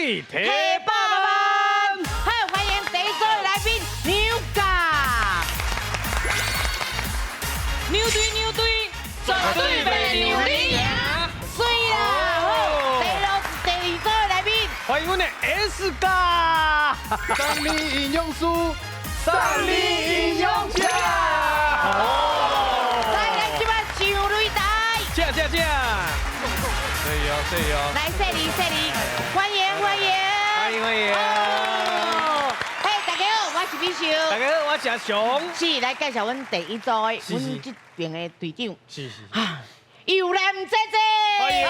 语提百萬。好，歡迎第一組的來賓牛甲。牛隊牛隊，絕對袂讓你贏。水啦！好，第六、第二組的來賓，歡迎阮的 S 甲，送你營養師，送你營養家。來來，這擺上擂台，請請請，對哦對哦，來，設立設立，歡迎歡迎，歡迎歡迎。嘿，大家好，我是美秀。大家好，我是阿雄。是來介紹阮第一組的，阮這邊的隊長。啊，尤蘭姐姐。歡迎。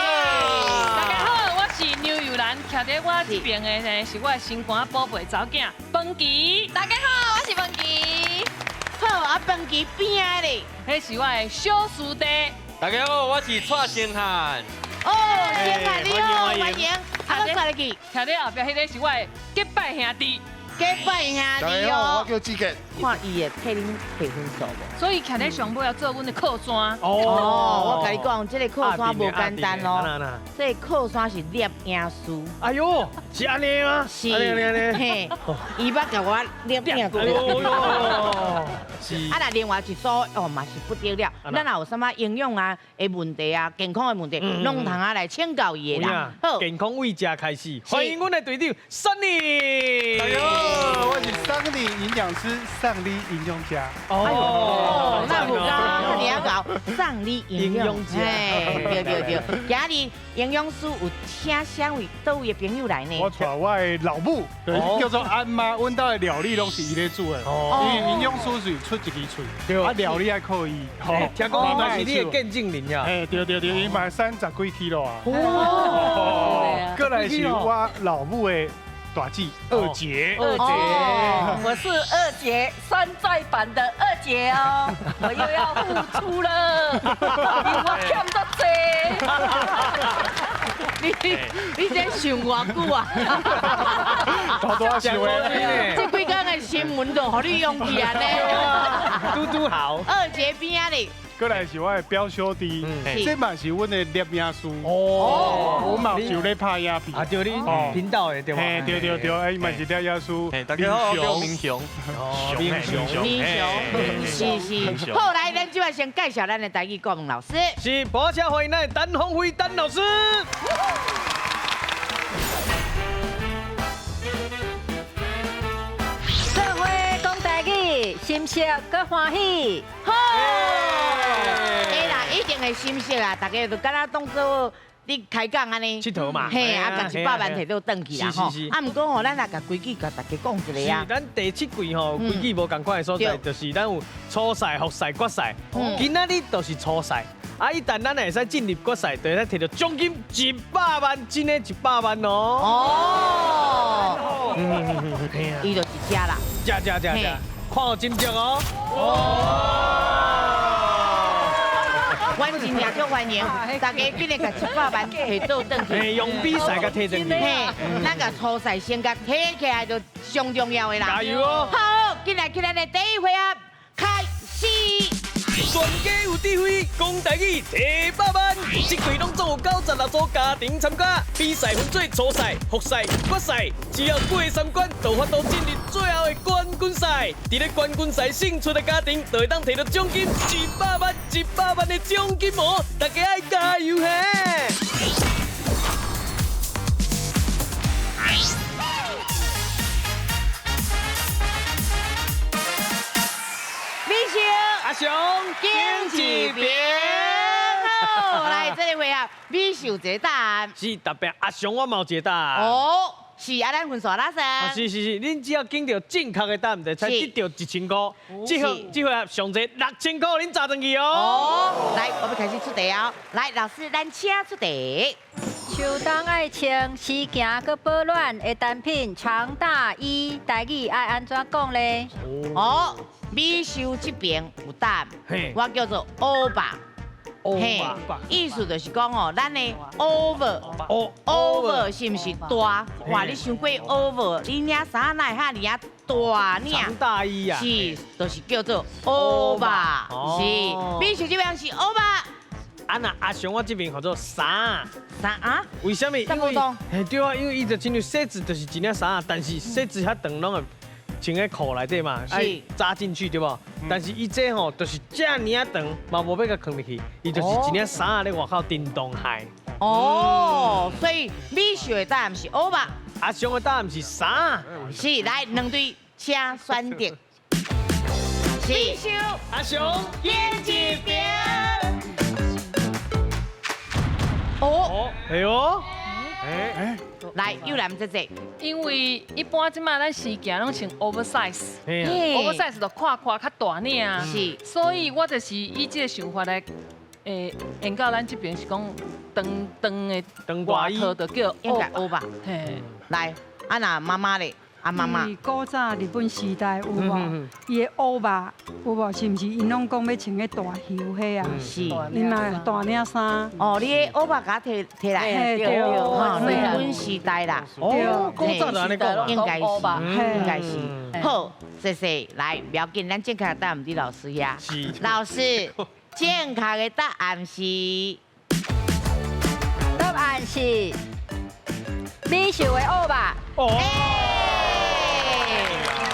大家好，我是牛尤蘭，徛佇我這邊的呢是我的心肝寶貝查某囝飯琪。大家好，我是飯琪。好，啊，飯琪邊仔咧？彼是我的小師弟。大家好，我是蔡星漢。哦，星漢你好，歡迎。啊，閣來去？徛佇後壁彼個是我的結拜兄弟。結拜兄弟哦。我叫志傑。看伊會替恁提分數無？所以徛佇上尾要做阮的靠山。哦，我共你講，這个靠山無簡單哦。這个靠山是攝影師。哎喲，是按呢嗎？是。嘿，伊捌共我攝影過。是。啊，那另外一組哦嘛是不得了。咱若有啥物營養啊的問題啊，健康的問題，攏通啊來請教伊的啦。好，健康為食開始，歡迎阮的隊長 Sunny。哎喲，我是桑尼營養師，送你營養家。哦，那有夠，你要搞送你營養家。對對對，今日營養師有請啥位佗位的朋友來呢？我帶我的老母，叫做安媽，阮兜的料理攏是伊咧煮的。哦，因為營養師是出一支喙，啊料理愛靠伊。聽講伊嘛是你的見證人呀？嘿，對對對，伊嘛30幾 kilo 啊。哦，過來是我老母的大姊二姐，二姐，我是二姐，山寨版的二姐哦，我又要付出了，因為我欠足濟。你這想偌久啊？多多想的，這幾工的新聞就予你用去按呢。拄拄好。二姐邊仔咧。過來是我的表小弟，這嘛是阮的攝影師。哦，我嘛有咧拍影片。啊，對，你頻道的對吧？嘿，對對對，伊嘛是攝影師。大家好，我叫明雄。明雄，明雄，是是。好，來，咱這擺先介紹咱的台語國文老師。是，播車歡迎咱的陳鴻輝陳老師。做伙講台語，心熟閣歡喜。好。會啦，一定會心熟啦，大家就敢若當做你開講按呢，𨑨迌嘛，嘿，啊，共100萬提倒轉去啦吼。啊，毋過吼，咱來共規矩共大家講一下啊。是，咱第七季吼規矩無仝款的所在，就是咱有初賽、複賽、決賽。今仔日就是初賽，啊，一旦咱會使進入決賽，就會使提著獎金一百萬，真的100萬哦。哦。伊就是這啦。這這這這，看有真足哦。阮真正足歡迎，大家緊來共100萬提倒轉去。用比賽共提轉去。嘿，咱共初賽先共提起來就上重要的啦。加油哦！好，緊來去咱的第一回合開始。全家有智慧，講台語提百萬。這季攏總有96組家庭參加，比賽分做初賽、複賽、決賽，只要過三關，就有法度進入最後的冠軍賽。佇咧冠軍賽勝出的家庭，就會當提著獎金一百萬、一百萬的獎金哦！大家愛加油嘿！美秀，阿雄，敬一邊。好，來這个回合，美秀一个答案。是，特別阿雄我嘛有一个答案。哦，是啊，咱分數哪算？是是是，恁只要揀著正確的答案，就會使得著1000塊。這回這回合上濟6000塊，恁賺轉去哦。哦，來，我們開始出題哦。來，老師，咱請出題。秋冬愛穿時行閣保暖的單品長大衣，台語愛按怎講咧？哦，美秀這邊有答案，我叫做歐巴。嘿，意思就是講哦，咱的 over，over 是毋是大？哇，你傷過 over，你領衫哪會遐爾仔大領？長大衣啊！是，就是叫做 over，是。美秀這邊是 over，啊若阿雄我這邊叫做衫。衫啊？為啥物？因為嘿對啊，因為伊就親像靴子，就是一領衫，但是靴子較長，攏會穿喺褲內底嘛，愛扎進去對無？但是伊這吼就是遮爾仔長，嘛無欲共囥入去，伊就是一領衫咧外口叮當海。哦，所以美秀的答案是烏肉，阿雄的答案是衫。是，來兩隊請選擇。美秀，阿雄，演一邊。哦，哎喲，來，又來這這，因為一般這馬咱時行攏穿 oversize，oversize 就看看較大領，是，所以我就是以這個想法來，研究咱這邊是講長長的長大衣，就叫應該烏吧，嘿，來，啊那媽媽咧。阿媽媽，古早日本時代有無？伊的烏肉有無？是毋是𪜶攏講欲穿彼大袖彼啊？是，𪜶嘛大領衫。哦，你的烏肉共提提來，嘿對，日本時代啦。哦，古早就按呢講，應該是，應該是。好，謝謝。來，不要緊，咱正確答案佇老師遐。是。老師，正確的答案是？答案是美秀的烏肉。哦。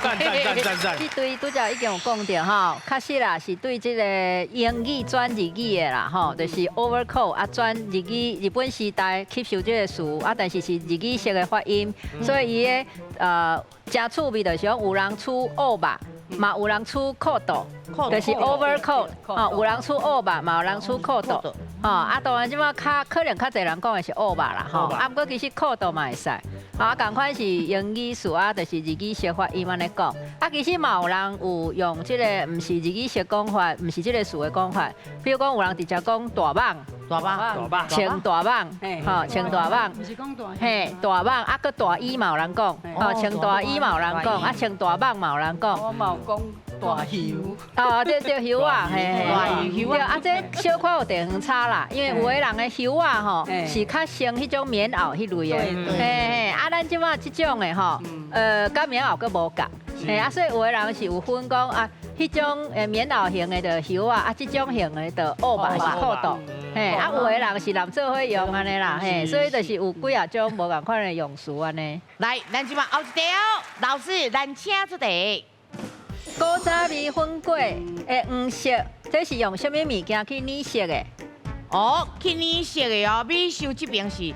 讚讚讚讚！這對拄才已經有講著吼，確實啦，是對這個英語轉日語的啦吼，就是 overcoat 啊轉日語，日本時代吸收這個詞啊，但是是日語式的發音，所以伊的誠趣味就是講有人出烏肉，嘛有人出コート，就是 overcoat，吼，有人出烏肉，嘛有人出コート，吼啊，當然這馬較可能較濟人講的是烏肉啦吼，啊，毋過其實コート嘛會使。啊，仝款是英語詞啊，就是日語式發音按呢講。啊，其實嘛有人有用這個，毋是日語式講法，毋是這個詞的講法。比如講，有人直接講大蠓，大蠓，大蠓，穿大蠓，吼，穿大蠓，毋是講大，嘿，大蠓，啊，閣大衣嘛有人講，吼，穿大衣嘛有人講，啊，穿大蠓嘛有人講。我嘛有講大袖。哦，對對，袖仔，嘿，大袖對，啊，這小可有地方差啦，因為有的人的袖仔吼是較像彼種棉襖彼類的，嘿嘿，啊，咱這馬這種的吼，佮棉襖閣無仝，嘿，啊，所以有的人是有分講啊，彼種棉襖型的就袖仔，啊，這種型的就烏肉是コート，嘿，啊，有的人是連做伙用按呢啦，嘿，所以就是有幾仔種無仝款的用詞按呢。來，咱這馬後一題哦，老師，咱請出題。古早味粉粿的黃色，這是用啥物物件去染色的？哦，去染色的哦。美秀這邊是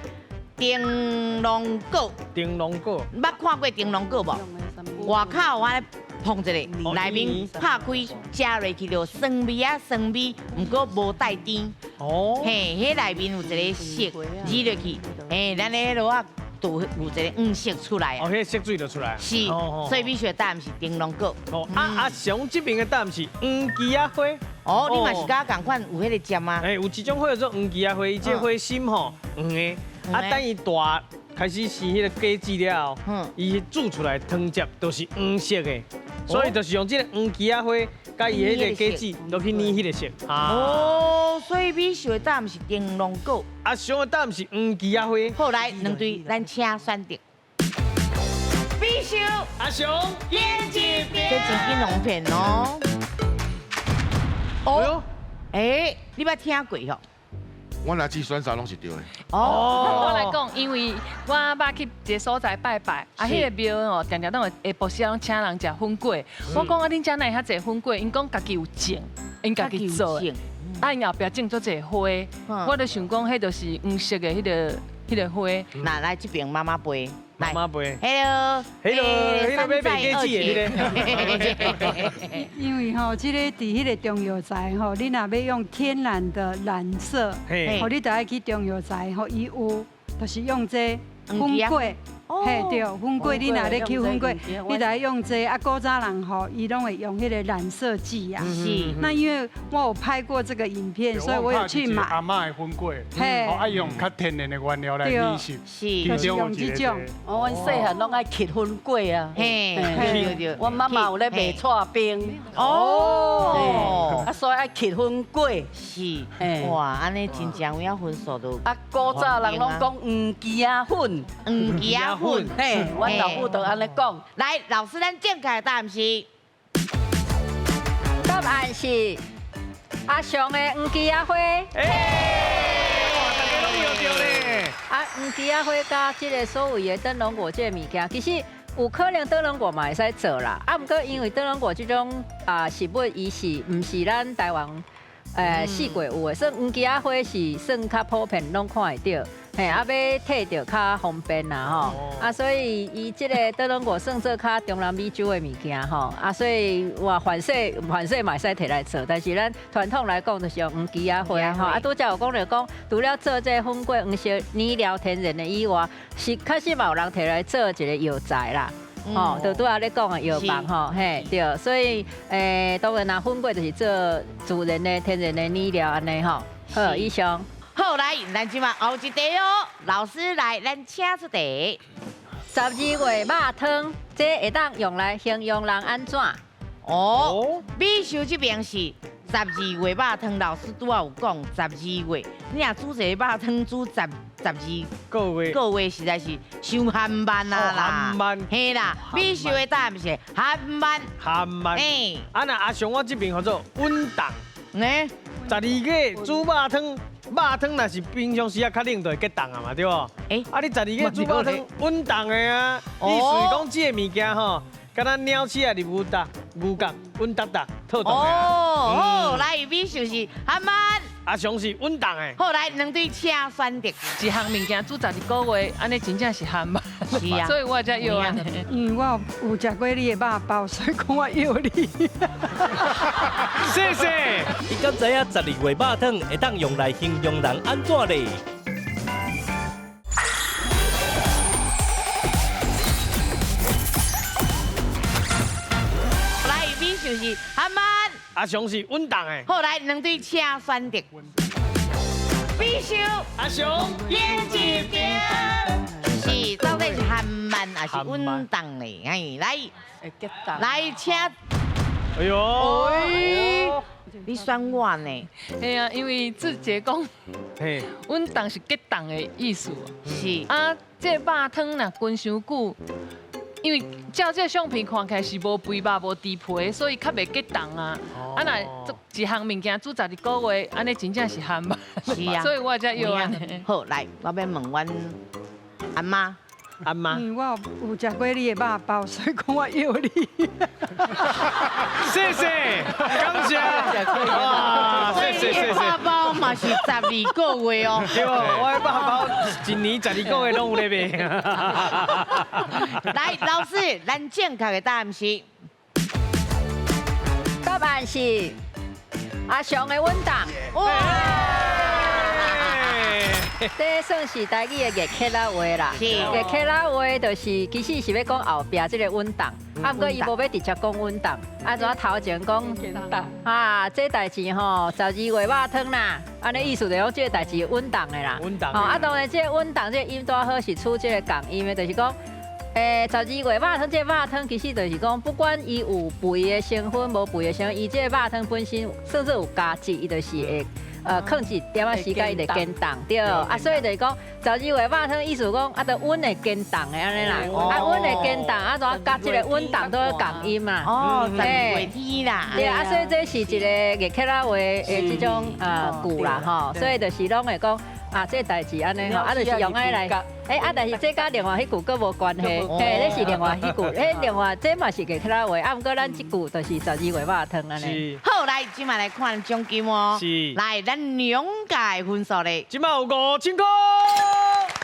燈籠果。燈籠果，捌看過燈籠果無？外口按呢碰一下，內面拍開食落去就酸味啊酸味，毋過無帶甜。哦。嘿，彼內面有一個色染落去，嘿，咱彼落仔就有一個黃色出來。哦，彼個色水就出來。是，所以美秀的答案是燈籠果。哦，啊阿雄這邊的答案是黃枝仔花。哦，你嘛是佮我仝款有彼個尖啊？欸，有一種花叫做黃枝仔花，伊這個花心吼黃的，啊等伊大開始生彼個果子了後，伊煮出來湯汁都是黃色的，所以就是用這個黃枝仔花佮伊彼個果子落去染彼個色。哦，所以美秀的答案是燈籠果。阿雄的答案是黃枝仔花。好，來兩隊，咱請選擇。美秀，阿雄，演一遍。這真緊攏騙哦。哦，欸，你捌聽過吼？我若只選啥攏是對的。哦，我來講，因為我捌去一個所在拜拜，啊，彼個廟哦，定定攏會下晡時攏請人食粉粿。我講啊，恁遮哪會遐濟粉粿？𪜶講家己有種，𪜶家己做的。啊，𪜶後壁種足濟花，我就想講，彼就是黃色的彼個花。那來這邊媽媽背。媽媽背。 Hello，Hello，彼個賣果子的彼個。因為吼，這个佇彼個中藥材吼，你若欲用天然的染色，吼，你就愛去中藥材吼，伊有，就是用這粉粿，嘿對，粉粿你若咧抾粉粿，你就愛用這個啊，古早人吼，伊攏會用彼個染色劑啊。是。那因為我有拍過這個影片，所以我有去買。阿嬤的粉粿，嘿，愛用較天然的原料來染色，是，就是用這種。我阮細漢攏愛抾粉粿啊，嘿，對對。阮媽媽有咧賣剉冰，哦，啊，所以愛抾粉粿。是，哇，按呢真正有影分數都。啊，古早人攏講黃枝仔粉，黃枝仔粉，嘿，阮老母就按呢講。來，老師，咱正確的答案是？答案是阿雄的黄枝仔花。哎，大家拢摇著咧。啊，黄枝仔花佮这个所谓的灯笼果这个物件，其实有可能灯笼果嘛会使做啦。啊，毋过因为灯笼果这种啊食物，伊是毋是咱台湾四季有的，所以黄枝仔花是算较普遍，拢看会著。嘿，啊，欲提著较方便啦吼。啊，所以伊这个灯笼果算做较中南美洲的物件吼。啊，所以哇，凡势凡势嘛会使提来做，但是咱传统来讲就是用黄枝仔花吼。啊，拄才有讲著讲，除了做这个粉粿黄色染料天然的以外，是确实嘛有人提来做一个药材啦。吼，就拄仔咧讲的药房吼，嘿，对，所以当然若粉粿就是做自然的天然的染料按呢吼。好，以上。好，来，咱这马后一题哦，老师来，咱请出题。12月肉汤，这会当用来形容人按怎？哦，美秀这边是12月肉汤，老师拄仔有讲12月，你若煮一个肉汤煮十二个月，个月实在是伤缓慢啊啦。缓慢。嘿啦，美秀的答案是缓慢。缓慢。嘿，啊那阿雄我这边叫做稳当。呢？12月煮肉汤，肉汤若是平常时啊较冷就会结冻啊嘛，对无？啊你12月煮肉汤稳当的啊，意思是讲这个物件吼，敢若鸟鼠啊入牛角，牛角稳当当，透冻的。哦，好，来，美秀是缓慢。阿雄是稳当的。好，来，两队请选择。一项物件煮12个月，按呢真正是缓慢。是啊。所以我才摇按呢。因为我有食过你的肉包，所以讲我摇你。谢谢。你敢知影12月肉汤会当用来形容人按怎咧？来，美秀是缓慢。阿雄是稳当的。好，来，两队请选择。美秀，阿雄，演一边。是，到底是缓慢还是稳当呢？哎，来，来，请。哎呦，你选我呢？嘿啊，因为志杰讲，稳当是激动的意思。是。啊，这个肉汤若滚伤久。因为照这个相片看起来是无肥肉、无猪皮，所以较袂结冻啊。啊，若一项物件煮12个月，按呢真正是缓慢。是啊。所以我才摇按呢。好，来，我欲问阮阿妈。阿妈。因为我有食过你的肉包，所以讲我摇你。谢谢，感谢。哇，谢谢谢谢。肉包嘛是12个月哦。对，我的肉包一年12个月拢有咧卖。来，老师，咱正确的答案是？答案是阿雄的稳当。哇！这算是台语的月客仔话啦。月客仔话就是其实是欲讲后壁这个稳当，啊，毋过伊无欲直接讲稳当，啊，怎头前讲啊，这代志吼，12月肉汤啦，按呢意思就讲这个代志稳当的啦。稳当。吼，啊，当然这个稳当这个音拄好是出这个仝音的，就是讲，12月肉汤这个肉汤其实就是讲，不管伊有肥的成分，无肥的成分，伊这个肉汤本身算做有加质，伊就是会。囥一点仔时间，伊就坚冻，对，啊，所以就是讲，12月肉汤意思讲，啊，就稳会坚冻的按呢啦，啊，稳会坚冻，啊，怎佮这个稳当都仝音嘛？哦，12月天啦。对，啊，所以这是一个月客仔话的这种句啦，吼，所以就是拢会讲。啊，这代志按呢吼，啊，就是用爱来，啊，但是这佮另外彼句阁无关系，嘿，这是另外彼句，彼另外这嘛是月客仔话，啊，毋过咱这句就是12月肉汤按呢。好，来，这马来看奖金哦。是。来，咱两届分数咧。这马有5000块。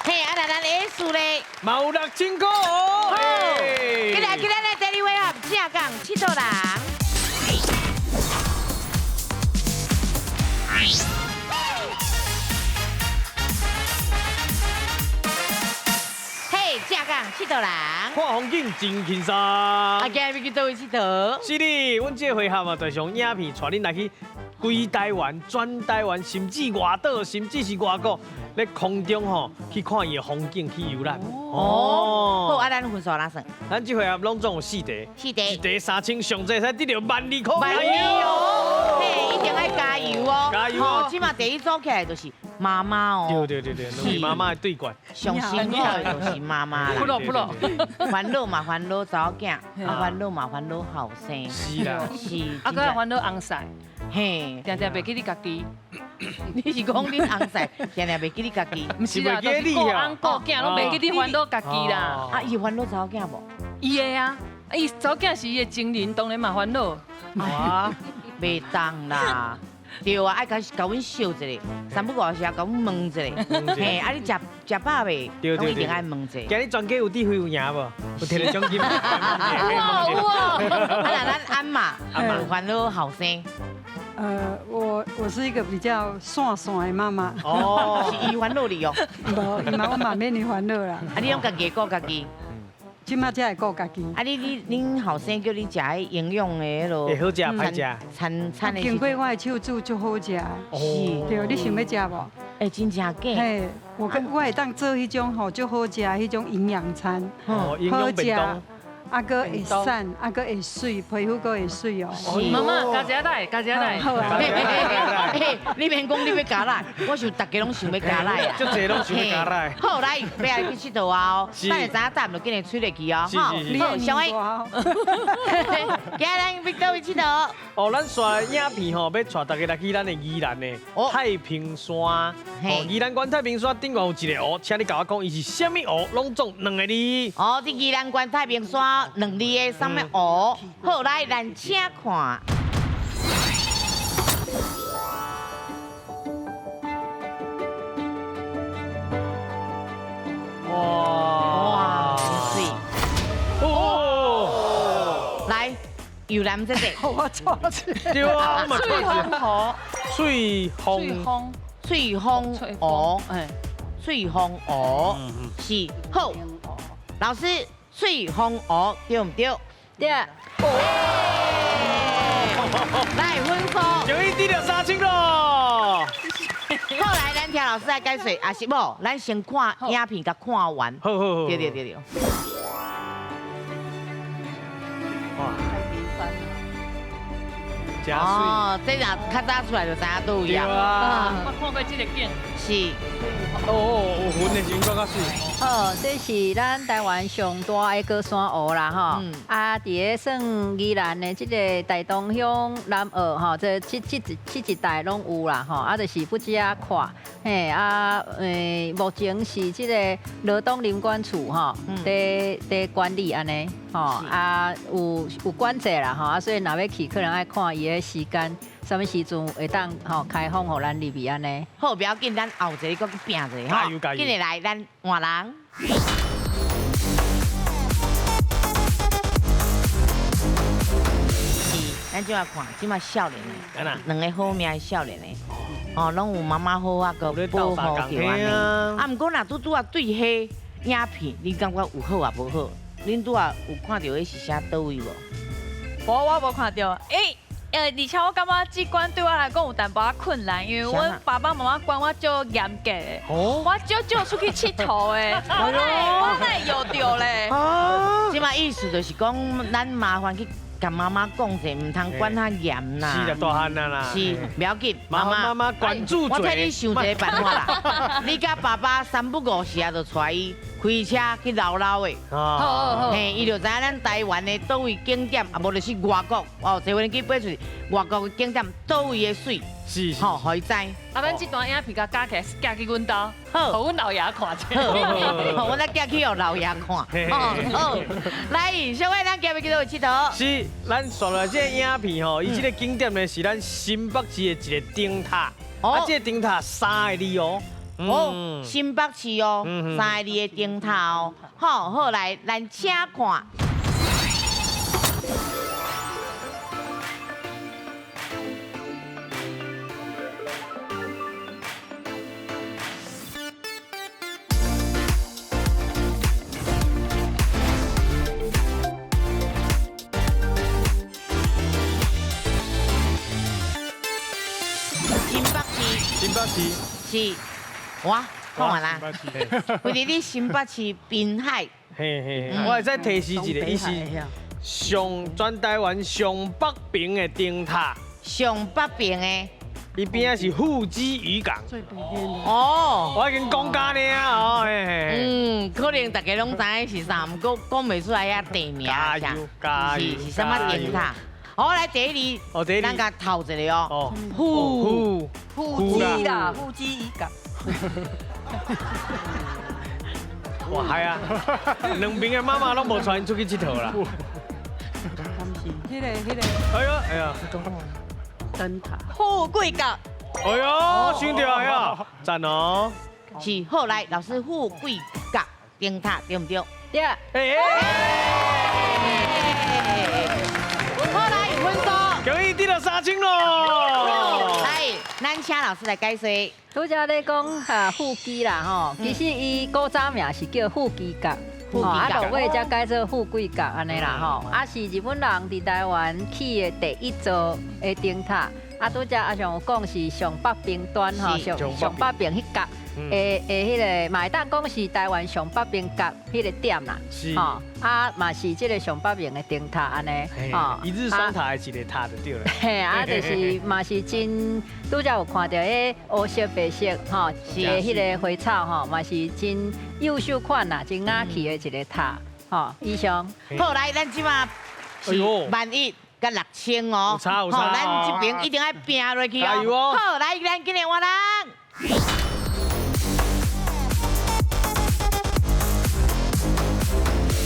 嘿，啊，来咱 S 咧。嘛有6000块哦。好，过来，过来，来，第二回合正港佚佗人。正港佚佗人，看风景真轻松。啊，今日欲去佗位𨑨迌？是的，阮这个回合嘛，就是用影片带恁来去规台湾、全台湾，甚至外岛，甚至是外国，咧空中吼去看伊的风景，去游览。哦，好，啊，咱分数哪算？咱这回合拢总有四题，四题，一题3000，上济会使得著12000块。12000哦，嘿，一定爱加油哦，加油哦！这马第一组起来就是妈妈哦。对对对对，两位妈妈的对决。上辛苦的就是妈妈啦。扑咯扑咯，烦恼嘛烦恼查某囝，啊烦恼嘛烦恼后生。是啦。是。啊，阁爱烦恼翁婿。嘿，定定袂记你家己。你是讲恁翁婿定定袂记你家己？毋是啦，就是顾翁顾囝拢袂记你烦恼家己啦。啊，伊烦恼查某囝无？伊会啊，伊查某囝是伊的情人，当然嘛烦恼。啊，袂当啦。对啊，爱共共阮笑一下，三不五时啊，共阮问一下。嘿，啊你食食饱未？对对对，一定爱问一下。今日全家有智慧有赢无？有摕到奖金？有哦有哦。啊，那咱安妈有烦恼后生。我是一个比较散散的妈妈。哦，是伊烦恼你哦？无，伊嘛我嘛免伊烦恼啦。啊，你拢家己顾家己？这马才会顾家己。啊，你恁后生叫你食彼营养的彼落，会好食歹食？餐餐的。经过我的手煮足好食。是。对，你想欲食无？欸，真正假？嘿，我会当做彼种吼足好食彼种营养餐。哦，营养便当。啊，阁会瘦，啊，阁会媠，皮肤阁会媠哦。妈妈，加一下，加一下。好啊。你免讲你欲加奶，我想大家拢想欲加奶啊。足济拢想欲加奶。好，来，欲来去𨑨迌啊哦。等下知影答案就紧来吹落去哦。好，小伟。今日咱欲佗位𨑨迌？哦，咱煞影片吼，欲带大家来去咱的宜兰的太平山。哦，宜兰县太平山顶悬有一个湖，请你共我讲，伊是啥物湖？拢总两个字。哦，伫宜兰县太平山两字的啥物湖？好，来，咱请看。哇，水！哦，来，游览这个，我错字。对啊，我翠峰湖，翠峰，翠峰湖，哎，翠峰湖是好，老师。翠峰湖对毋对？对。来分数，终于得了3000咯。后来咱听老师来解说，啊是无？咱先看影片，共看完。好好好。对对对对。哇！哦，这若较早出来就知影佗位啊。我看过这个景。是。哦，有云的时阵阁较媠。好，这是咱台湾上大的高山湖啦，吼。啊，伫咧算宜兰的这个大东乡南澳吼，这一带拢有啦，吼。啊，就是不止啊看，嘿啊，目前是这个罗东林管处吼，伫管理按呢，吼啊，有管制啦，吼啊，所以若欲去，可能爱看伊的时间。啥物时阵会当吼开放予咱入去按呢？好，不要紧，咱后一个阁去拼一下吼。紧来，咱换人。是，咱这马看，这马少年的，两个好命的少年的，哦，拢有妈妈好啊，阁保护著按呢。啊，毋过若拄拄仔对彼影片，你感觉有好啊无好？恁拄仔有看著彼是啥佗位无？无，我无看著。欸。而且我感觉这关对我来讲有淡薄仔困难，因为阮爸爸妈妈管我足严格的，我少少出去𨑨迌的，我哪会摇著咧？这马意思就是讲，咱麻烦去共妈妈讲者，毋通管较严啦。是啦，大汉啦啦。是，不要紧，妈妈妈管住嘴。我替你想一个办法啦，你佮爸爸三不五时啊，就带伊开车去绕绕的。好，嘿，伊就知影咱台湾的佗位景点，啊，无就是外国哦，坐飞机飞出去，外国的景点佗位的媠，是，吼，予伊知。啊，咱这段影片共加起来，寄去阮兜，好，予阮老爷看者。好，阮来寄去予老爷看。好，来，小伟，咱今日去佗位𨑨迌？是，咱刷来这个影片吼，伊这个景点呢是咱新北市的一个灯塔，啊，这个灯塔3个字哦。哦，新北市哦，3个字的灯塔哦。好，好来，咱请看。新北市，新北市是，哇，讲完啦。位伫咧新北市滨海。嘿嘿，我会再提示一下，伊是上全台湾上北边的灯塔。上北边的伊边仔是富基渔港。哦，我已经讲假呢哦。嗯，可能大家拢知影是啥，毋过讲袂出来遐地名。加油，加油！是啥物灯塔？好，来第一字，咱共头一个哦。富富基啦，富基渔港。哇，系啊，两边的妈妈拢无带𪜶出去𨑨迌啦。彼个。哎呀，哎呀。灯塔。富贵角。哎呦，想著呀，赞哦。是，好来，老师，富贵角灯塔对毋对？对。哎。好来，分数。恭喜得到3000咯。来，咱请老师来解说。拄才咧讲哈富基啦吼，其实伊古早名是叫富基角，啊落尾才改做富贵角按呢啦吼，啊是日本人伫台湾起的第一座的灯塔，啊拄才阿尚有讲是上北边端吼，上北边彼角的彼个，嘛会当讲是台湾上北边角彼个点啦，吼，啊嘛是这个上北边的灯塔按呢，吼，一日双塔的一个塔就对了。嘿，啊就是嘛是真，拄才有看著彼乌色白色吼，是的彼个花草吼，嘛是真优秀款啦，真雅气的一个塔，吼，以上。好，来，咱这马是11000佮6000哦，有差，咱这边一定爱拼落去哦。好，来，咱今日换人。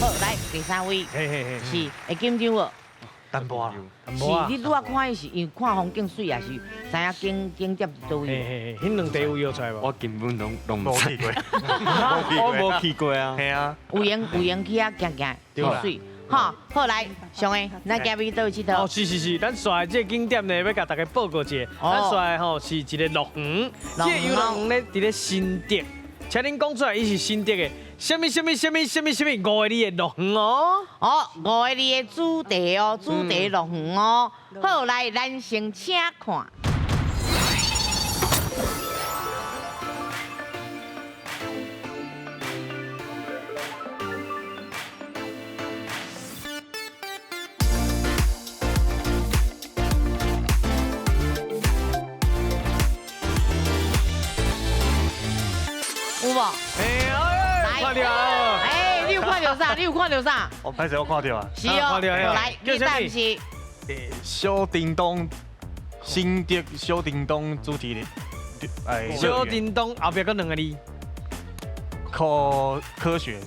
好，来第三位，是会紧张无？淡薄是，你拄仔看伊是因为看风景媠，还是知影景景点伫佗位？彼两地有摇出来无？我根本拢无去过，我无去过啊。嘿啊。有闲有闲去遐行行，真媠。好，好来，上个，咱今日去佗位𨑨迌？哦，是是是，咱煞这个景点呢，欲共大家报告一下。咱煞吼是一个乐园，这个游乐园呢伫咧新竹，请恁讲出来，伊是新竹的啥物啥物啥物啥物啥物五个字的乐园哦。哦，五个字的主题哦，主题乐园哦。好，来，咱先请看。有无？哎，看著哎，你有看著啥？你有看著啥？我歹势，我看著啊。是哦，来，你答案是？小叮当，新竹小叮当主题的，哎，小叮当后壁阁两个字。科学，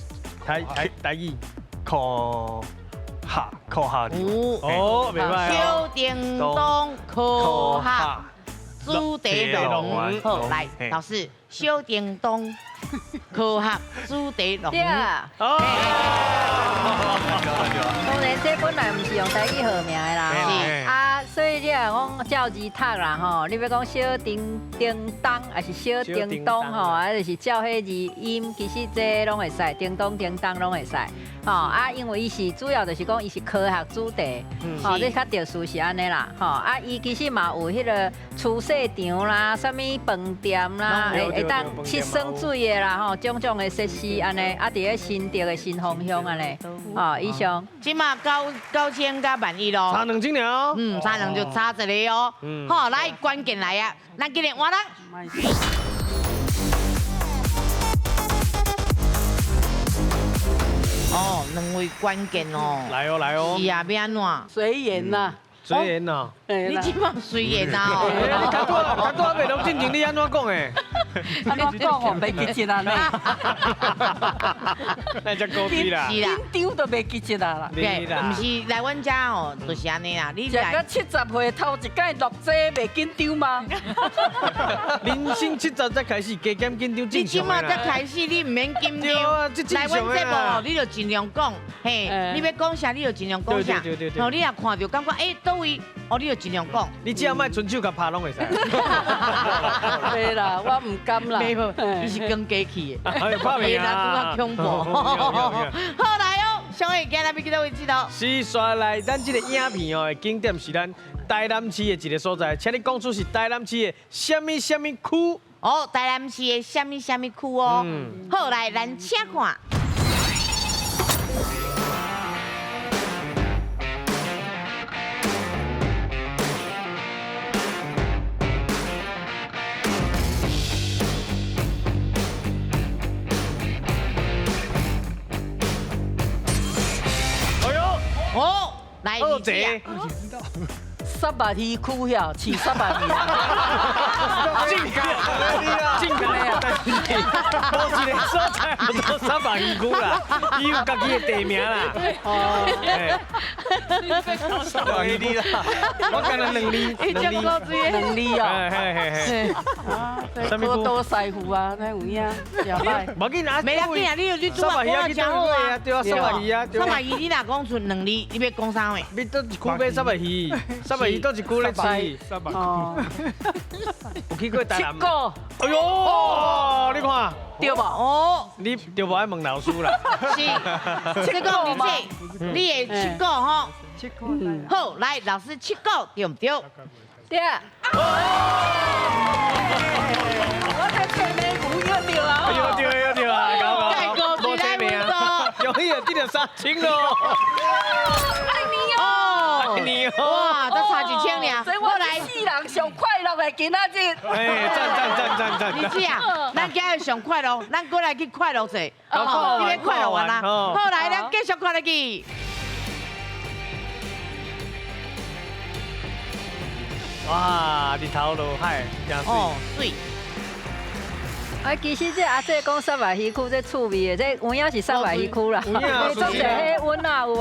台语，科学，科学。哦，袂䆀。小叮当科学主题乐园，好，来，老师，小叮当科学主题乐园。当然，这本来毋是用台语号名的啦，啊，所以你若讲照字读啦吼，你欲讲小叮叮当，还是小叮当吼，啊，就是照彼字音，其实这拢会使，叮当叮当拢会使。吼啊，因为伊是主要就是讲伊是科学主题，吼，这较特殊是按呢啦，吼啊，伊其实嘛有彼个厨师场啦，啥物饭店啦，会当七耍水的啦，吼，种种的设施按呢，啊，伫咧新竹的新丰乡按呢，吼，以上。这马9000佮11000咯，差2000了。嗯，差两就差一个哦。好，来关键来啊，咱今日换人。哦，两位关键哦。来哦来哦。是啊，欲按怎？随缘呐。随缘呐。你这马随缘啊！你较拄仔袂录进前，你按怎讲的？按怎讲哦？袂记得啦。那才高低啦。是啦。紧张都袂记得啦。对，毋是来阮遮哦，就是按呢啦。你食到70岁头一摆录这袂紧张吗？人生70才开始，加减紧张正常。你这马才开始，你毋免紧张。来阮节目哦，你就尽量讲，嘿，你欲讲啥，你就尽量讲啥。哦，你若看著感觉欸，佗位，哦，你就尽量讲。你只要莫伸手共拍拢会使。袂啦，我毋敢啦。袂无，伊是讲机器的。哎，拍袂啦，拄较恐怖。好来哦，小伟，今日欲去佗位𨑨迌？是，煞来咱这个影片哦，景点是咱台南市的一个所在，请你讲出是台南市的啥物啥物区？哦，台南市的啥物啥物区哦？好，来，咱请看。哦，來，二姐。虱目魚區遐，飼虱目魚。進港，進港啊！但是無一个所在叫做虱目魚區啦，伊有家己的地名啦。哦，虱目魚啦，我敢若兩字，兩字哦。嘿嘿嘿。好多師傅啊，那有影，真歹。無緊啊，袂要緊啊，你拄仔講真好啊。對啊，虱目魚啊，虱目魚你若講出兩字，你欲講啥話？你佗一區買虱目魚？虱目魚佗一區咧飼？有去過台南？七股。哎喲，你看，對無？哦，你對無愛問老師啦。是，七股你這，你的七股吼。七股。好，來，老師七股對毋對？對。我這吹眉毛又對啊。又對又對啊，搞搞。無這名，容易啊，得著3000咯。愛你哦。愛你哦。哇，才差1000爾。所以我來世人上快樂的今仔日。哎，讚讚讚讚讚。你知啊，咱今日上快樂，咱過來去快樂者，哦，你欲快樂完啦。好，來，咱繼續看落去。哇，日頭落海，真媠。哦，媠。啊，其實這阿姐講虱目魚區這趣味的，這有影是虱目魚區啦。總濟彼溫仔有無？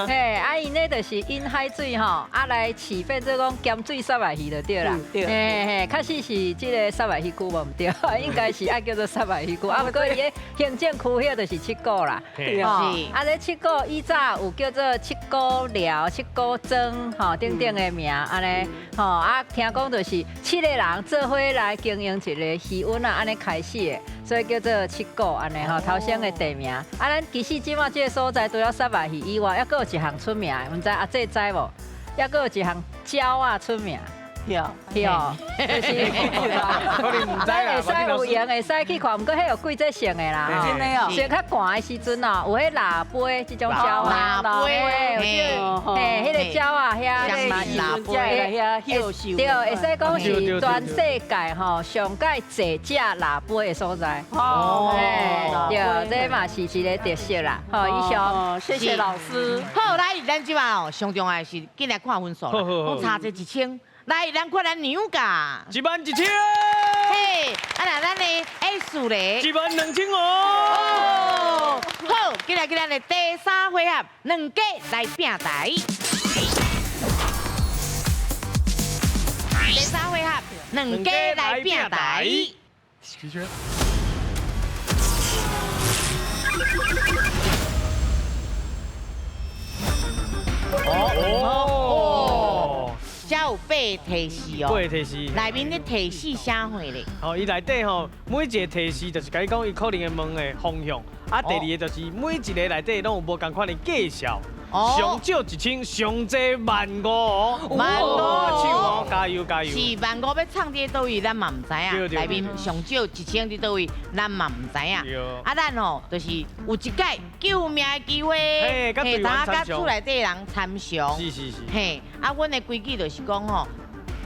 嘿，啊，𪜶咧就是引海水吼，啊來飼變做講鹹水虱目魚就對啦。嘿嘿，確實是這个虱目魚區無毋對，應該是愛叫做虱目魚區。啊，毋過伊个行政區域就是七股啦。是。啊，這七股以早有叫做七股寮、七股莊吼等等的名，按呢吼啊，聽講就是七个人做伙來經營一个魚塭啊，按呢開始。所以叫做七股按呢吼，頭先的地名。啊，咱其實這馬這个所在除了虱目魚以外，猶閣有一項出名的，毋知阿姐知無？猶閣有一項鳥仔出名。對，對，就是。可能毋知啦。會使有閒會使去看，毋過彼有季節性的啦。真的哦。上較寒的時陣哦，有彼獵飛這種鳥仔，獵飛，嘿，彼个鳥仔遐，獵飛遐歇獸。對，會使講是全世界吼上蓋濟隻獵飛的所在。哦。對，這嘛是一个特色啦。好，以上，謝謝老師。好，來，咱這馬哦，上重要的是緊來看分數啦，講差這1000。來，咱看咱娘家。11000。嘿，啊那咱的 S 咧。12500。哦，好，今日咱的第三回合，兩家來拼台。第三回合，兩家來拼台。的確。哦。才有8提示哦， 8提示，內面咧提示啥貨咧？哦，伊內底吼，每一个提示就是共你講伊可能會問的方向，啊，第二个就是每一个內底攏有無仝款的介紹。上少1000，上濟15000哦， 15000哦，加油加油！是15000欲藏佇佗位，咱嘛毋知影。內面上少1000佇佗位，咱嘛毋知影。啊，咱吼就是有一擺救命的機會，嘿，通佮厝內底人參詳。是是是。嘿，啊，阮的規矩就是講吼，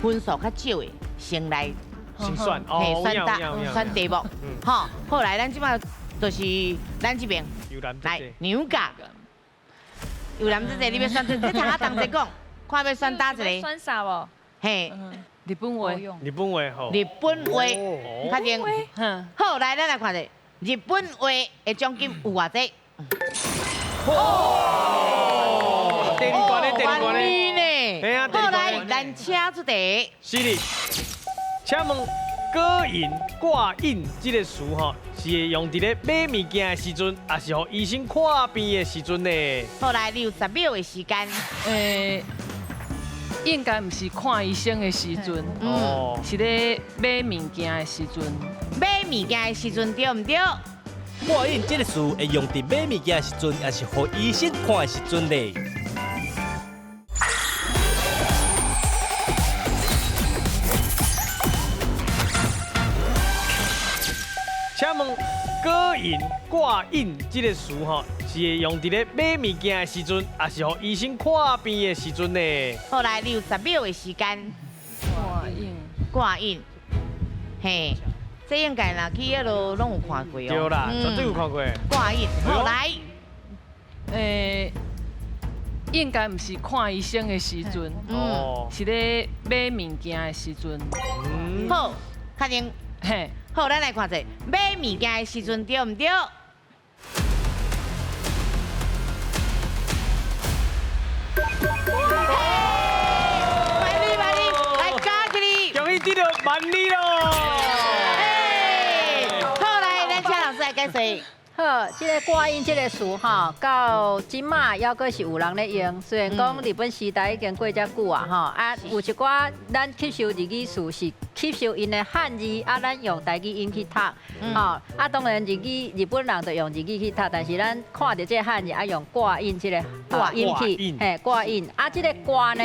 分數較少的先來，先選，嘿，選答選題目，吼。好來，咱這擺就是咱這邊來娘家。有男這个，你欲選這，你通仔同齐讲，看欲选佗一个。选啥无？嘿，日本话。日本话吼。日本话，确定。好，来，咱来看者，日本话的奖金有偌济？哦，第二关咧，第二关咧。呢？好，来，咱请出题。是的，请问。果印挂印这个词吼，是会用伫咧买物件的时阵，抑是予医生看病的时阵呢？好，來，你有10秒的時間。應該毋是看醫生的時陣，哦，是咧買物件的時陣。買物件的時陣對毋對？掛印這个詞會用伫買物件的時陣，抑是予醫生看的時陣呢？請問果印掛印這个詞吼，是會用伫咧買物件的時陣，抑是予醫生看病的時陣呢？好，來，你有10秒的時間。掛印，掛印，嘿，這應該若去彼落攏有看過哦。對啦，絕對有看過。掛印，好來，应该毋是看医生的时阵，哦，是咧买物件的时阵。好，确定。嘿，好，咱来看者买物件的时阵对毋对？万里万里，来加起你，恭喜得到万里咯！好，来，咱请老师来解释。好，这个挂印这个词吼，到这马犹阁是有人咧用。虽然讲日本时代已经过遮久啊，吼啊，有一寡咱吸收日语词是吸收𪜶的汉字，啊，咱用台语音去读，吼啊，当然日语日本人就用日语去读，但是咱看著这个汉字啊，用挂印这个挂音去，嘿，挂印啊，这个挂呢，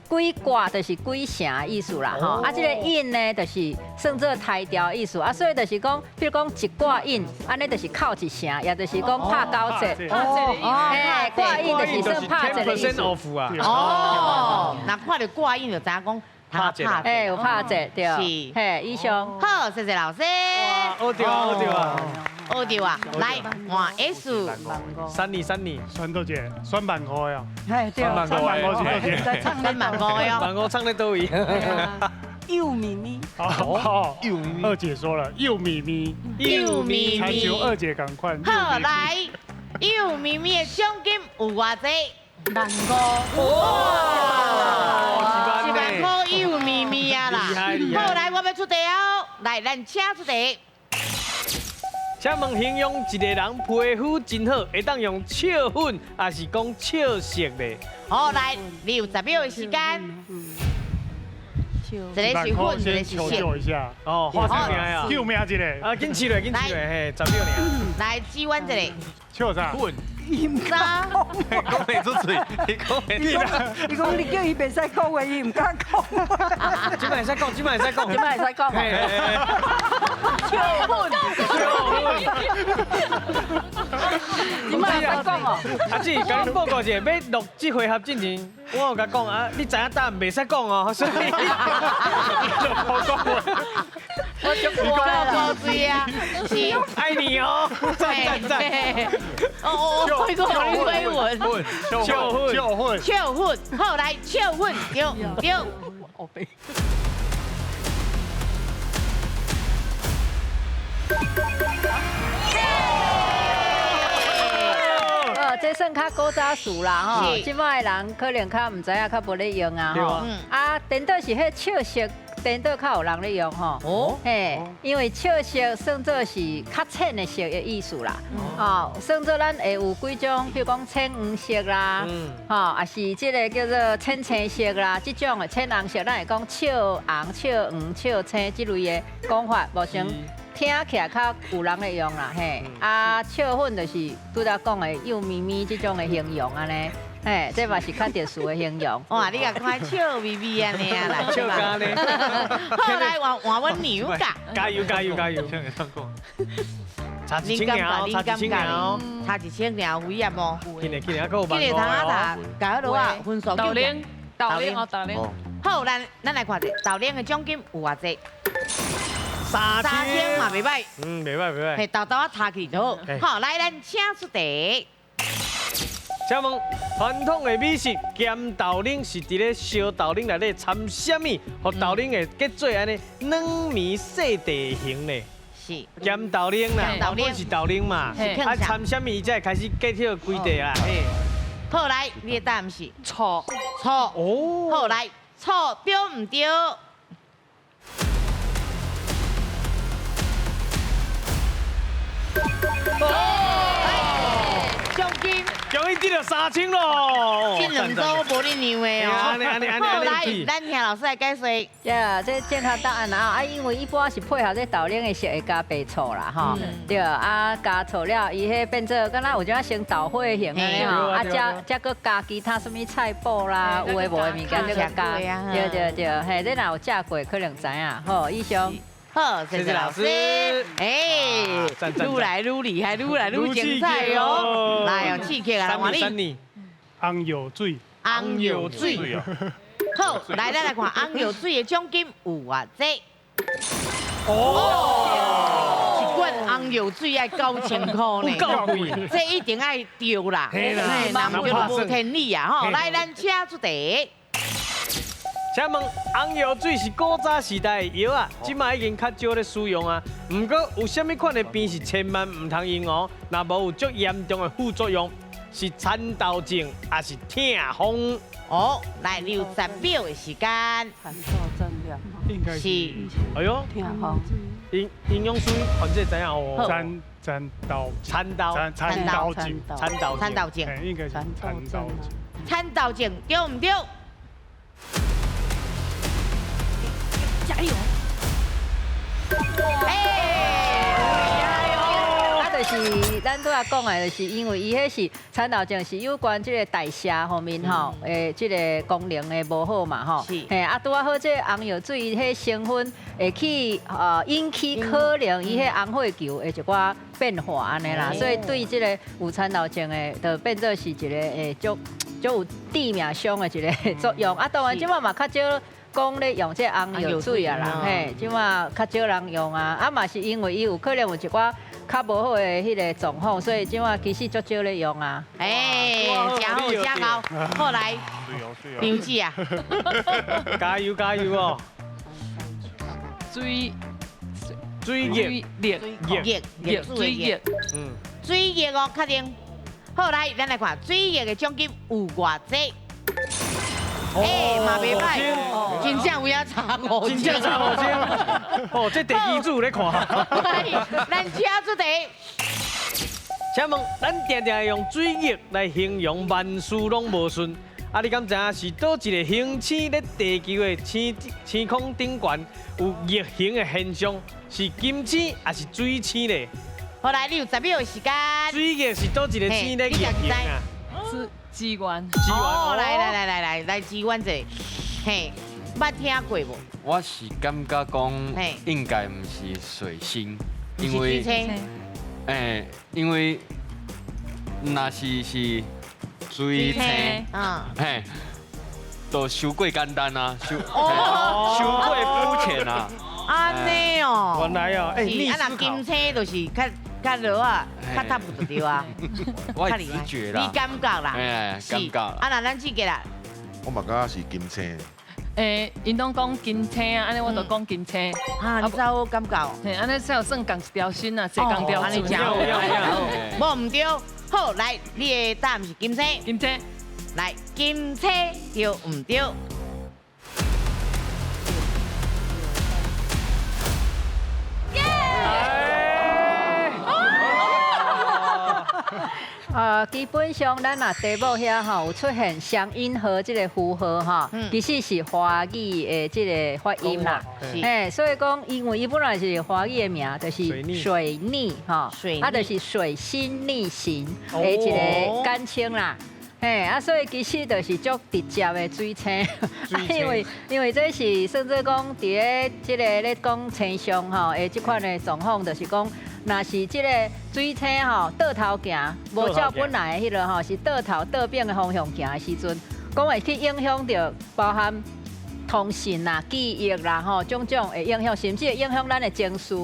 几挂就是几城的意思啦，吼啊，这个印呢，就是算做台调的意思啊，所以就是讲，比如讲一挂印，按呢就是扣一城，也就是讲拍九折，嘿，挂印就是算拍折的意思。哦，那看著挂印就知影讲拍折，哎，有拍折对，是，嘿，以上。好，谢谢老师。学著啊，学著啊，学著啊，来换 S。三年三年，选多少？选万五的哦。嘿，对，选万五是多少？选万五的哦。万五唱咧佗位？幼咪咪。哦，幼咪咪。二姐说了，幼咪咪。幼咪咪。求二姐赶快。好，来，幼咪咪的奖金有偌济？万五。哇！一万块幼咪咪啊啦！好，来，我欲出题哦。来，咱请出题。请问形容一个人皮肤真好，会当用笑粉，还是讲笑色咧？好，来，你有10秒的时间。一个是粉，一个是色。求救一下。哦，画啥名啊？救命一个。啊，紧试落，紧试落，嘿，10秒尔。来，指阮一个。笑啥？粉。啥？讲袂出嘴，你讲袂出。伊讲你叫伊袂使讲话，伊毋敢讲。这摆会使讲，这摆会使讲，这摆会使讲。笑粉，笑粉。这摆会使讲哦。阿姊，共你报告一下，欲录这回合进前，我有共讲啊，你知影答案袂使讲哦，所以。好讲话。我就够水啊！是爱你哦，赞赞赞！哦哦，开个飞吻，笑粉，笑粉，笑粉，好来笑粉，对对。这算较古早词啦吼，这摆的人可能较毋知影，较无咧用啊吼。啊，颠倒是彼笑色，颠倒较有人咧用吼。哦。嘿，因为笑色算做是较浅的色的意思啦。哦，算做咱会有几种，比如讲浅黄色啦，吼，也是这个叫做浅青色啦，这种的浅红色，咱会讲笑红、笑黄、笑青这类的讲法，无像。听起来较有人咧用啦，嘿，啊，笑粉就是拄才讲的幼咪咪这种的形容按呢，嘿，这嘛是较特殊的形容。哇，你共看笑眯眯按呢啦，笑咖呢。好，来换换阮娘甲，加油加油加油！差一千尔，差一千尔，差一千尔有危险无？紧嘞紧嘞，还阁有紧嘞，通啊读，加好落啊，分数豆奶，豆奶哦，豆奶。好，咱来看者，豆奶的奖金有偌济？3000嘛袂歹，嗯，袂歹袂歹。嘿，豆豆仔读起就好。好，来，咱请出题。请问传统的美食咸豆奶是伫咧烧豆奶内底掺啥物，予豆奶会结做按呢软绵细地形呢？是。咸豆奶啦，原本是豆奶嘛，啊掺啥物伊才会开始结起规地啦。嘿。好，来，你的答案是错错。哦。好，来，错对毋对？奖金，终于得到3000咯！这两组无你让的哦。好，来，咱听老师来解说。呀，这正确答案啊，啊，因为一般是配合这豆奶的色会加白醋啦，吼，对啊，加醋了，伊彼变做敢若有种成豆花型按呢吼，啊，才阁加其他啥物菜脯啦，有的无的物件再阁加，对对对，嘿，你若有食过，可能知影。好，以上。好，谢谢老师。哎，愈来愈厉害，愈来愈精彩哦。来哦，刺激啊，换你。红药水。红药水。好，来，咱来看红药水的奖金有偌济。哦，一罐红红药水爱9000箍呢，有够贵，这一定爱对啦，嘿啦，若毋对就无天理啊吼！来，咱请出题。请问红药水是古早时代的药啊，这马已经较少咧使用啊。毋过有啥物款的病是千万毋通用哦？若无有足严重的副作用，是蚕豆症还是痛风？哦，来，你有10秒的时间。蚕豆症应该是。哎呦，痛风。营养师，反正知影哦。蚕豆蚕豆蚕豆症，蚕豆蚕豆症，应该是蚕豆症。蚕豆症对毋对？加油！哎，啊，就是咱拄仔讲的，就是因为伊彼是蚕豆症，是有关这个代谢方面吼，这个功能的无好嘛吼。嘿，啊，拄仔好这个红药水伊彼成分会去引起可能伊彼红血球的一寡变化按呢啦，所以对这个有蚕豆症的，就变做是一个会足有致命伤的一个作用。啊，当然这马嘛较少讲咧用这红药水啊啦，嘿，这马较少人用啊，啊嘛是因为伊有可能有一寡较无好的彼个状况，所以这马其实足少咧用啊。哎，真好真好，后来刘姐啊，加油加油哦！水水液液液液水液，嗯，水液哦，确定。好，来，咱来看水液的奖金有偌济？哎，嘛袂歹，真正有影差5000，真正差5000。哦，这地基主咧看。来，咱请出题。请问，咱定定用水逆来形容万事拢无顺，啊，你敢知影是佗一个行星咧地球的星空顶悬有逆行的现象，是金星还是水星咧？好，来，你有10秒的时间。水逆是佗一个星咧逆行啊？是资源。哦，来来来来来来，支援者，嘿，捌听过无？我是感觉讲，应该毋是水星，因为，因为若是水星，嘿，就伤过简单啊，伤过肤浅啊。按呢哦，原来哦，是啊，若金星就是较落啊，较踏步就对啊。我直觉啦，你感觉啦，哎，感觉。啊，那咱这个啦，我嘛感觉是金星。𪜶拢讲金星啊，按呢我就讲金星。啊，你知我感觉？嘿，按呢才有算仝一条心啊，坐仝条船。无毋对，好，来，你的答案是金星。金星。来，金星对毋对？基本上咱若题目遐吼有出现双音号这个符号吼，其实是华语的这个发音啦。嘿，所以讲，因为伊本来是华语的名，就是水逆吼，啊，就是水星逆行的一个简称啦。嘿，啊，所以其实就是足直接的水星，因为这是算做讲伫咧这个咧讲星象吼的这款的状况，就是讲。若是这个水星吼倒头行，无照本来的彼个吼是倒头倒反的方向行的时阵，讲会去影响到包含通信啦、记忆啦吼，种种会影响，甚至会影响咱的情绪。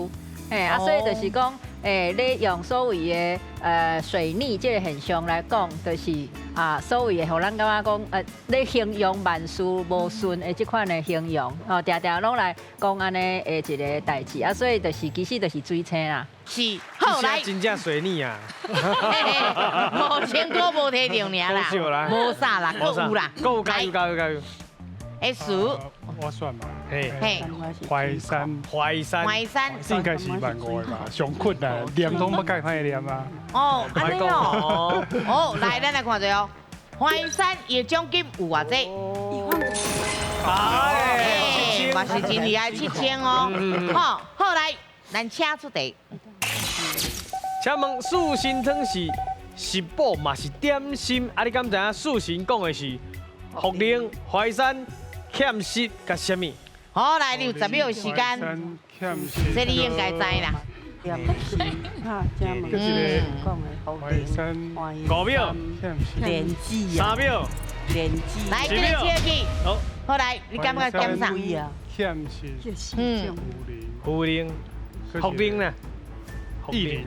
嘿，啊，所以就是讲，咧用所谓的水逆这个现象来讲，就是啊，所谓的，予咱感觉讲，咧形容万事无顺的这款的形容，吼，定定拢来讲按呢的一个代志啊，所以就是其实就是水星啦。是，后来真正水逆啊！ 5000箍无提著尔啦，无啥啦，阁有啦，阁有加油加油加油！ S，我算嘛，嘿，淮山，淮山，淮山，应该是15000的吧，上困难，念拢要改歹念啊。哦，按呢哦，哦，来，咱来看一下哦，淮山伊的奖金有偌济？哎，嘛是真厉害，7000哦。好，后来咱请出题。请问四神汤是食补嘛是点心？啊，你敢知影四神讲的是茯苓、淮山、芡实佮啥物？好，来，你有10秒时间，这你应该知啦。5秒，3秒，来，这个切去。好，好来，你感觉点啥？芡实，嗯，茯苓，茯苓呢？薏仁。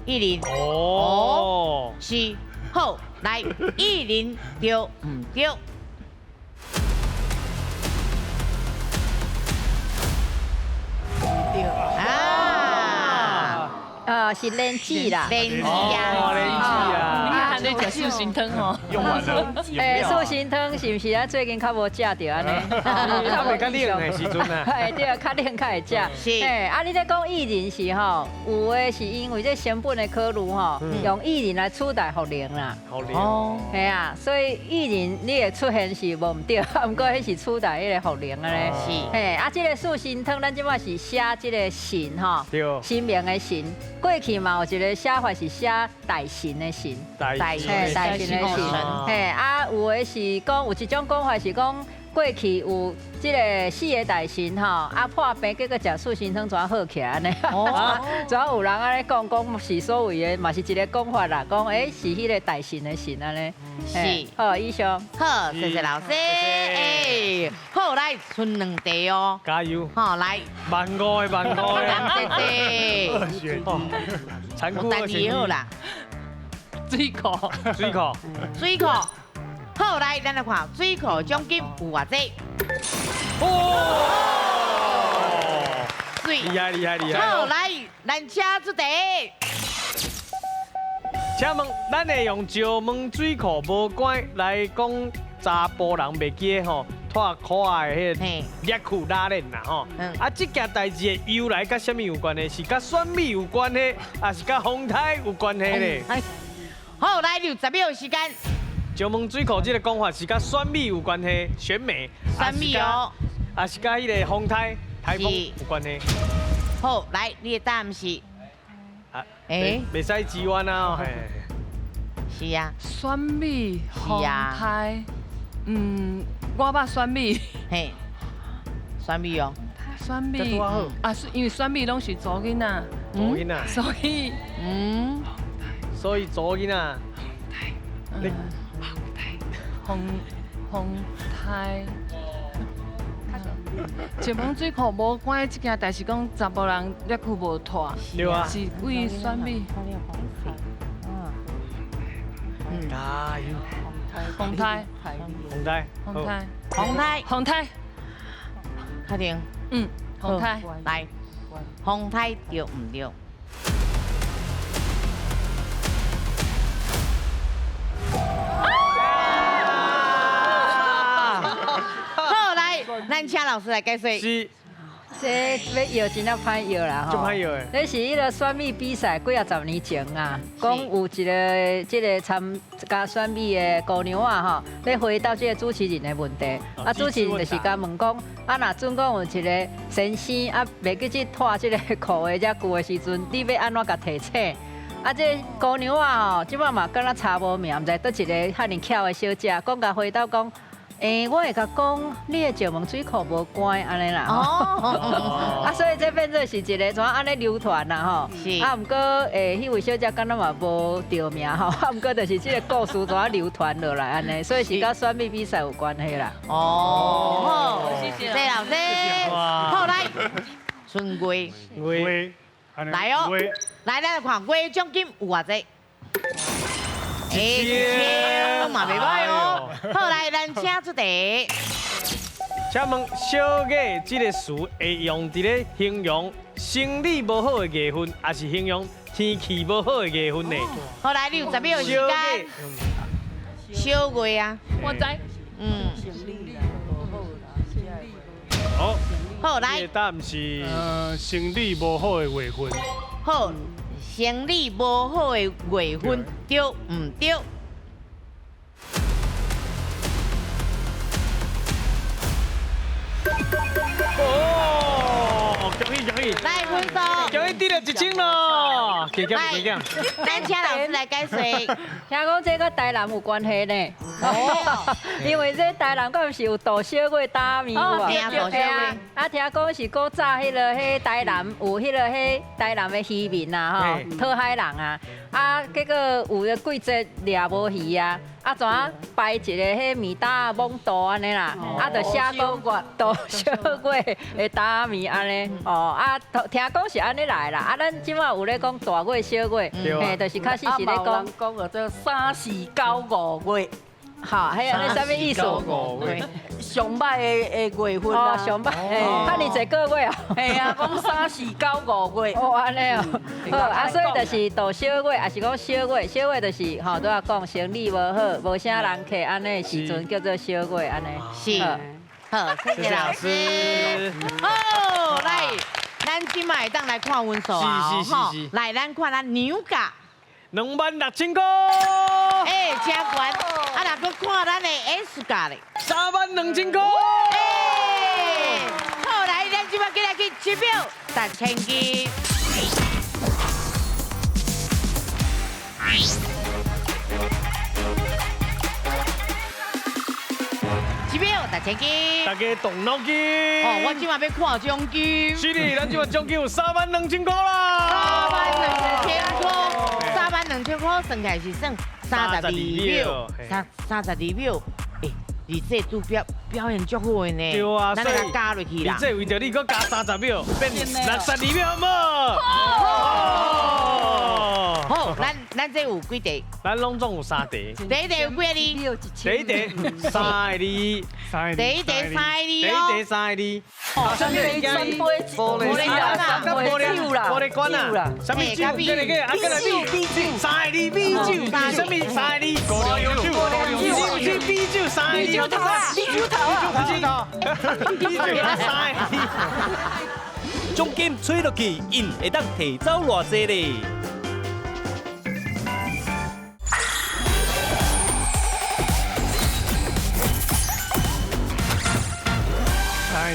薏仁。哦。是，好，来，薏仁对毋对？对。啊。是莲子啦。莲子啊。莲子啊。你看你食素心汤哦。用完了。欸，素心汤是毋是咱最近较无食著按呢？较袂较冷的时阵啊。嘿，对，较冷较会食。是。嘿，啊，你咧讲薏仁是吼，有的是因为这成本的考虑吼，用薏仁来取代茯苓啦。茯苓。哦。嘿啊，所以薏仁你会出现是无毋对，毋过彼是取代彼个茯苓按呢。是。嘿，啊，这个素心汤咱这摆是写这个神吼，神明的神。过去嘛有一个写法是写大神的神，大神的神，嘿啊，有的是讲有一种讲法是讲过去有这个四个大神吼，啊破病结果食素心汤怎好起来按呢？怎有人按呢讲讲是所谓的嘛是一个讲法啦，讲欸是彼个大神的神按呢。是，好，以上。好，谢谢老师。欸，好，来，剩两题哦。加油。好，来。万五的，万五的。谢谢。残酷二选一。好啦。水库。水库。水库。好，来，咱来看水库奖金有偌济。哦。水。厉害厉害厉害。好，来，咱请出题。请问，咱会用石门水库无关来讲查埔人袂记吼，脱裤仔的彼个裂裤拉链啦吼。啊，这件代志的由来佮啥物有关系？是佮选美有关系，还是佮风台有关系咧？好，来，你有10秒时间。石门水库这个讲法是佮选美有关系，选美。选美哦。还是佮彼个风台台风有关系？好，来，你的答案是？欸，袂使支弯啊！是啊，选美风台，嗯，我捌选美，嘿，选美哦，选美啊，因为选美拢是查某囡仔，查某囡仔，所以，嗯，所以查某囡仔，风风台。石门水库无关这件代志，讲查埔人裂裤无脱，对啊，是为选美。加油！风台，风台，风台，风台，风台，确定？嗯，风台，来，风台对毋对？咱请老师来解说。是，这欲摇真正歹摇啦吼。足歹摇的。这是彼个选美比赛几啊十年前啊，讲有一个这个参加选美的姑娘啊吼，咧回答这个主持人的问题，啊主持人就是共问讲，啊若准讲有一个先生啊袂记去脱这个裤的遮久的时阵，你欲按怎共提醒？啊，这姑娘啊吼，这摆嘛敢若查无名，毋知佗一个遐尔巧的小姐，讲共回答讲。欸，我会共讲，你的石门水库无关按呢啦。哦。啊，所以这变做是一个怎按呢流传啦吼。是。啊，毋过欸，彼位小姐敢若嘛无著名吼，啊，毋过就是这个故事怎流传落来按呢，所以是佮选美比赛有关系啦。哦。好，谢谢老师。好，来，春月。月。来哦。来，咱来看月奖金有偌济。欸，嘛袂歹哦。好，来，咱请出题。请问“小月”这个词会用伫咧形容生理无好的月份，还是形容天气无好的月份呢？好，来，你有10秒时间。小月啊，我知。嗯。好。好，来。答案是生理无好的月份。好。生理无好的月份，对毋对？哦，恭喜恭喜！来分数，恭喜得了1000咯！加减加减。咱请老师来解说。听讲这佮台南有关系呢。哦，因为这台南敢毋是有杜小月打面有啊？对啊。啊，听讲是古早彼个彼台南有彼个彼台南的渔民啊，吼，讨海人啊，啊，结果有个季节掠无鱼啊，啊，怎啊摆一个彼面担仔摸肚按呢啦，啊，就写讲杜小月的打面按呢，哦，啊，听讲是按呢来来啦。啊，咱這馬有咧講大月小月，嘿，就是確實是咧講講叫做3、4、9、5月。好，彼按呢啥物意思？上歹的月份啦，上歹，遐爾濟個月哦。嘿啊，講3、4、9、5月。哦，按呢哦。好，啊，所以就是度小月，也是講小月，小月就是吼，拄仔講生理無好，無啥人客，按呢時陣叫做小月，按呢。是。好，謝謝老師。好，來，咱這擺會當來看分數啊，吼，來，咱看咱牛甲。26000塊。欸，真懸。啊，若閣看咱的 S 甲咧，32000塊。欸，好，來，咱這擺過來去7秒達千金。7秒达千金。大家動腦筋。哦，我這擺欲看獎金。是的，咱這擺獎金有32000塊啦。32000塊。32000塊算起來是算32秒，32秒。欸，你這拄表表現足好的呢。對啊，咱來加落去啦。你這為著你閣加30秒，變62秒，好無？好，咱這有幾題？咱攏總有3題。第一題有幾個字？第一題3個字。第一題3個字。第一題3個字。啥物物件？玻璃啊，玻璃酒啦，玻璃罐啊，啥物酒？這個啊，過來米酒，3個字米酒，啥物3個字？高粱酒，是米酒3個字。米酒頭啊，米酒頭啊，米酒3個字。獎金吹落去，𪜶會當提走偌濟咧？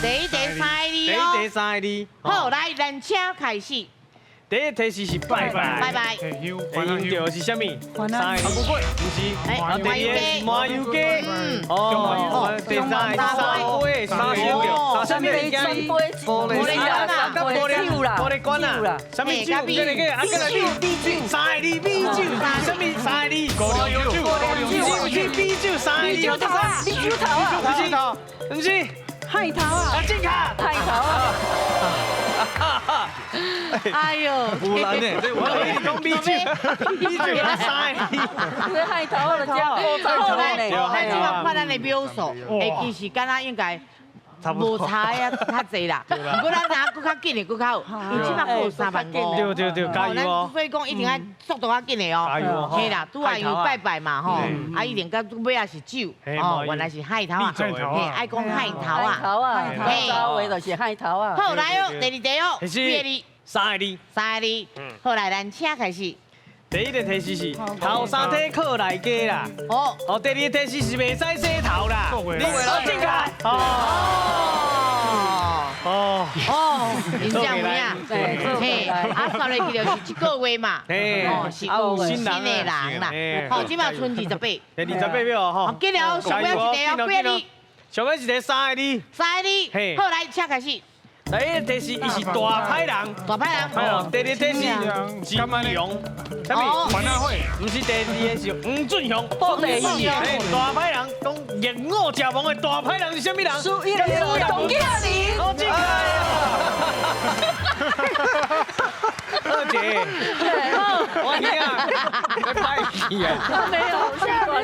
第一題3個字。第一題3個字。好，來，咱請開始。第一題是拜拜。拜拜。用著是啥物？3個字，毋是。啊，第二個是麻油雞。哦，第三個三杯，三杯，啥物物件？玻璃啊，玻璃罐啊，啥物酒？這個啊，過來米酒，3個字米酒，啥物3個字？高粱酒，毋是米酒3個字。米酒頭啊，米酒頭啊，毋是，毋是。害頭啊！啊，正確。害頭啊！哎呦，有難呢，我跟你講米酒，米酒3個字。這害頭啊，就這好來，咱這擺看咱的秒數，欸，其實敢若應該無差啊，較濟啦。不過咱若閣較緊的，閣較好，因為這擺閣有3萬5。對對對，加油哦！所以講一定愛速度較緊的哦。加油哦！嘿啦，拄仔因為拜拜嘛吼，啊一定到尾仔是酒，哦，原來是害頭啊，嘿，愛講害頭啊。害頭啊，早話就是害頭啊。好，來哦，第二題哦，幾個字？3個字。3個字。好，來，咱請開始。第一個提示是頭三體靠內家啦。哦。哦，第二個提示是袂使洗頭啦。你正確。哦。哦。哦，真正有影。嘿，啊，煞落去就是一個月嘛。哦，是有新的人啦。好，這擺賰28。28秒吼。緊了，上尾一題哦，幾個字？上尾一題3個字。3個字。好，來，請開始。第一個提示，伊是大歹人。大歹人。第二提示是雄，啥物？番仔火。毋是，第二个是黄俊雄。第二。大歹人，讲热五食王的大歹人是啥物人？苏叶董建林。好，正确。二姐，我听啊，你歹去啊。没有，是大声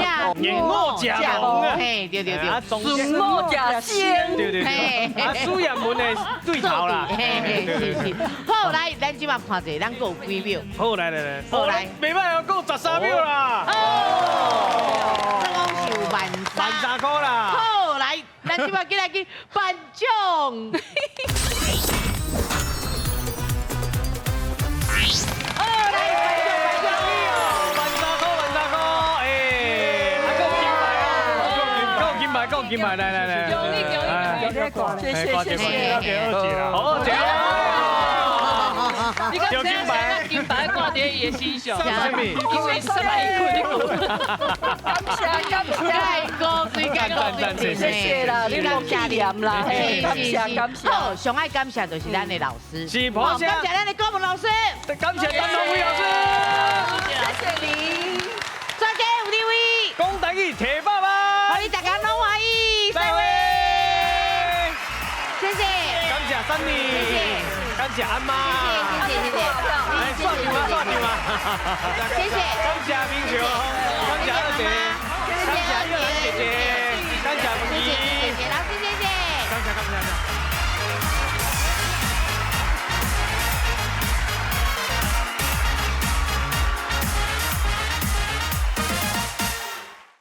呀。热五食王啊。嘿，对对对。孙某食仙，对对对，啊，苏亚文的对头啦，嘿嘿，是是。好，来，咱这摆看者，咱阁有几秒？好，来来来，好来，袂歹哦，阁有13秒啦。哦，这讲是有13000块啦。好，来，咱这摆进来去颁奖。好，来，颁奖颁奖。 130块，130块，哎，啊，阁有金牌哦，阁有金牌，阁有金牌，来来来，谢谢谢谢，好，二姐，你敢知影金牌挂伫伊的身上？啥物？因为什么伊困咧困。感谢感谢，高水谢谢啦，你感谢念啦，感谢感谢。好，上爱感谢就是咱的老师，是，感谢咱的郭文老师，感谢陈龙辉老师，谢谢你。专家有地位，讲台语提爸爸，欢迎大家拢欢喜，再会，谢谢。謝阿媽，謝謝謝謝，來刷場啊刷場啊，謝謝，感謝明祥，感謝阿姐。